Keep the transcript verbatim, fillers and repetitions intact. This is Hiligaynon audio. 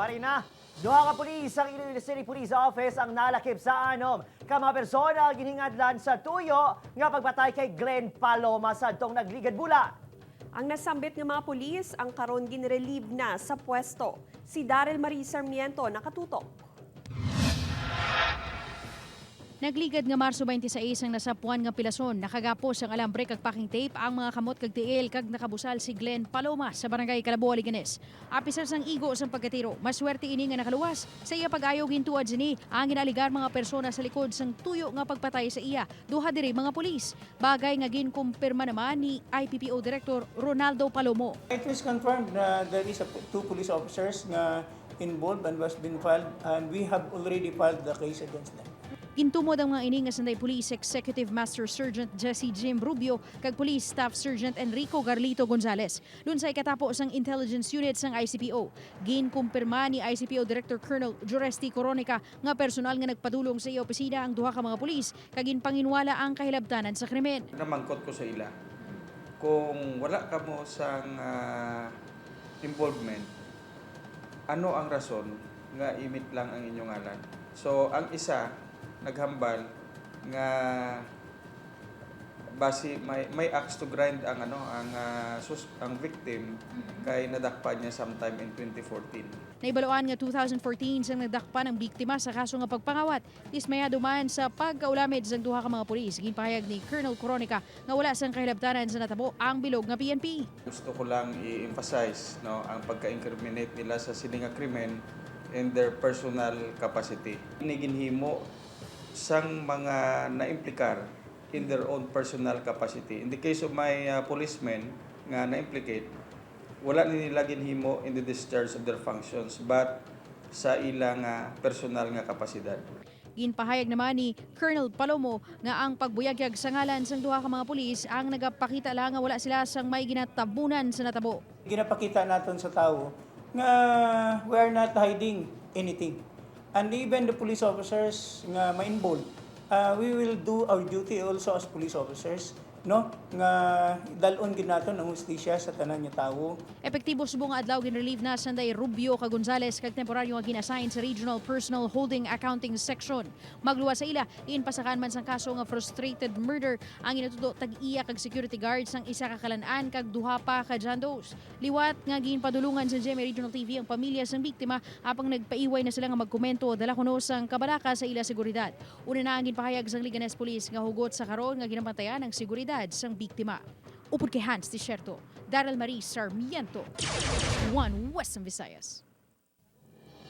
Marina, duha ka pulis sang Iloilo City Police Office ang nalakip sa anom ka mga persona nga ginhingadlan sa tuyo nga pagpatay kay Glenn Paloma sa adtong nagligad bulan. Ang nasambit nga mga pulis ang karon ginrelieve na sa pwesto. Si Daryl Marie Sarmiento nakatutok. Nagligad nga Marso twenty-six ang nasapuan nga pilason, nakagapos sang alambre kag packing tape ang mga kamot kag tiil, kag nakabusal si Glenn Paloma sa Barangay Calaboa, Leganes. Apisar sang igo sang pagkatiro, maswerte ini nga nakaluwas. Sa iya pag-ayo, gintuad sini ang ginaalegar mga persona sa likod sang tuyo nga pagpatay sa iya, duha diri mga pulis, bagay nga ginkumpirma naman ni I P P O Director Ronaldo Palomo. It was confirmed na there is a, two police officers nga involved and was been filed, and we have already filed the case against them. Gintumod ang mga ini nga sanday Police Executive Master Sergeant Jesse Jim Rubio kag Police Staff Sergeant Enrico Garlito Gonzalez. Lunsay katapo sang Intelligence Unit sang I C P O, ginkumpirma ni I C P O Director Colonel Juresti Coronica nga personal nga nagpadulong sa iya opisina ang duha ka mga pulis kag ginpanginwala ang kahilabtanan sa krimen. Namangkot ko sa ila kung wala kamo sang, ah, involvement, ano ang rason nga i-omit lang ang inyong ngalan. So, ang isa naghambal nga basi may, may axe to grind ang, ano, ang, ah, sus-, ang victim kay nadakpan niya sometime in twenty fourteen. Naibaluan nga two thousand fourteen sang nadakpan ang biktima sa kaso nga pagpangawat. Dismayado man sa pagkaulamid sang duha ka mga pulis, ginpahayag ni Colonel Coronica nga wala sang kahilabtanan sa natabo ang bilog nga P N P. Gusto ko lang i-emphasize, no, ang pagka-incriminate nila sa sini nga krimen in their personal capacity. Ini ginhimo sang mga naimplikar in their own personal capacity. In the case of my, uh, policemen nga na-implicate, wala ni nila ginhimo in the discharge of their functions, but sa ila nga personal nga kapasidad. Ginpahayag naman ni Colonel Palomo nga ang pagbuyagyag sa ngalan sang duha ka mga pulis ang nagapakita lang nga wala sila sang may ginatabunan sa natabo. Ginapakita naton sa tawo nga we are not hiding anything. And even the police officers nga ma-involve, uh, we will do our duty also as police officers, no? Nga dal-on gid naton ang hustisya sa tanan nga tawo. Epektibo subong nga adlaw ginrelieve na sanday Rubio kag Gonzales kag temporaryo nga gin-assign sa Regional Personal Holding Accounting Section. Magluwas sa ila, ginpasakaan man sang kaso nga frustrated murder ang ginatudo tag-iya kag security guard sang isa ka kalan-an kag duha pa ka John Does. Liwat nga ginpadulungan sa G M A Regional T V ang pamilya sang biktima, apang nagpaiway na sila nga magkomento o dala kuno sang kabalaka sa ila seguridad. Una na ang ginpahayag sang Leganes Police nga hugot sa karon nga ginabantayan ang seguridad sang biktima. Upod kay Hans Desierto, Daryl Marie Sarmiento, One Western Visayas.